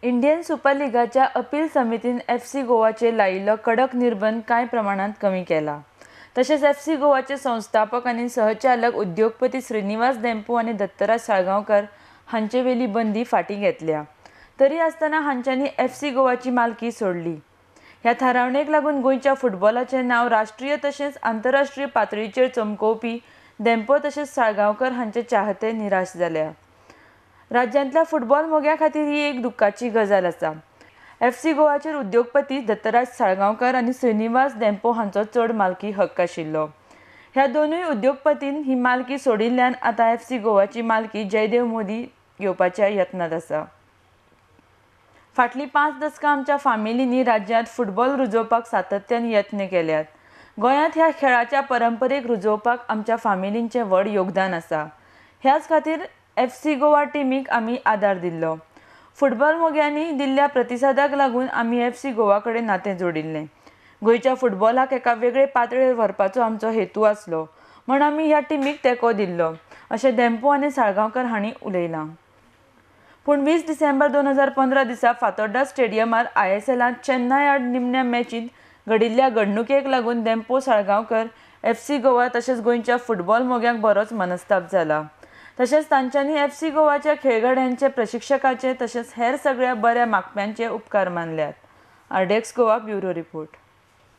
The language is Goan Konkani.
इंडियन सुपर लिगाच्या अपील समितीन एफसी गोवाचेर लायिल्लो कडक निर्बंध कांय प्रमाणांत कमी केला. तशेंच एफसी गोवाचे संस्थापक आनी सहचालक उद्योगपती श्रीनिवास धेंपो आनी दत्तराज साळगांवकर हांचे वेली बंदी फाटीं घेतल्या. तरी आसतना हांच्यांनी एफसी गोवाची मालकी सोडली. ह्या थारावणेक लागून गोंयच्या फुटबॉलाचें नांव राष्ट्रीय तशेंच आंतरराष्ट्रीय पातळीचेर चमकोवपी धेंपो तशेंच साळगांवकर हांचे चाहते निराश जाल्या. राज्यांतल्या फुटबॉल मोग्यां खातीर ही एक दुख्खाची गजाल आसा. एफसी गोवाचेर उद्योगपती दत्तराज साळगांवकर आनी श्रीनिवास धेंपो हांचो चड मालकी हक्क आशिल्लो. ह्या दोनूय उद्योगपतीन ही मालकी सोडिल्ल्यान आतां एफसी गोवाची मालकी जयदेव मोदी घेवपाच्या यत्नांत आसा. फाटलीं 5 दसकां आमच्या फामिलींनी राज्यांत फुटबॉल रुजोवपाक सातत्यान यत्न केल्यात. गोंयांत ह्या खेळाच्या परंपरेक रुजोवपाक आमच्या फामिलींचें व्हड योगदान आसा. ह्याच खातीर एफसी गोवा टिमीक आमी आदार दिल्लो. फुटबॉल मोग्यांनी दिल्ल्या प्रतिसादाक लागून आमी एफसी गोवा कडेन नातें जोडिल्लें. गोंयच्या फुटबॉलाक एका वेगळे पातळेर व्हरपाचो आमचो हेतू आसलो म्हण आमी ह्या टिमीक तेंको दिल्लो, अशें धेंपो आनी साळगांवकर हांणी उलयलां. पूण 20 डिसेंबर 2015 दिसा फातोड्डा स्टेडियमार ISLांत चेन्नय आड निमण्या मॅचींत घडिल्ल्या घडणुकेक लागून धेंपो, साळगांवकर, एफसी गोवा तशेंच गोंयच्या फुटबॉल मोग्यांक बरोच मनस्ताप जाला. तशेंच तांच्यांनी एफसी गोवाच्या खेळगड्यांचे, प्रशिक्षकाचे तशेंच हेर सगळ्या बऱ्या मागप्यांचे उपकार मानल्यात. RDX Goa bureau report.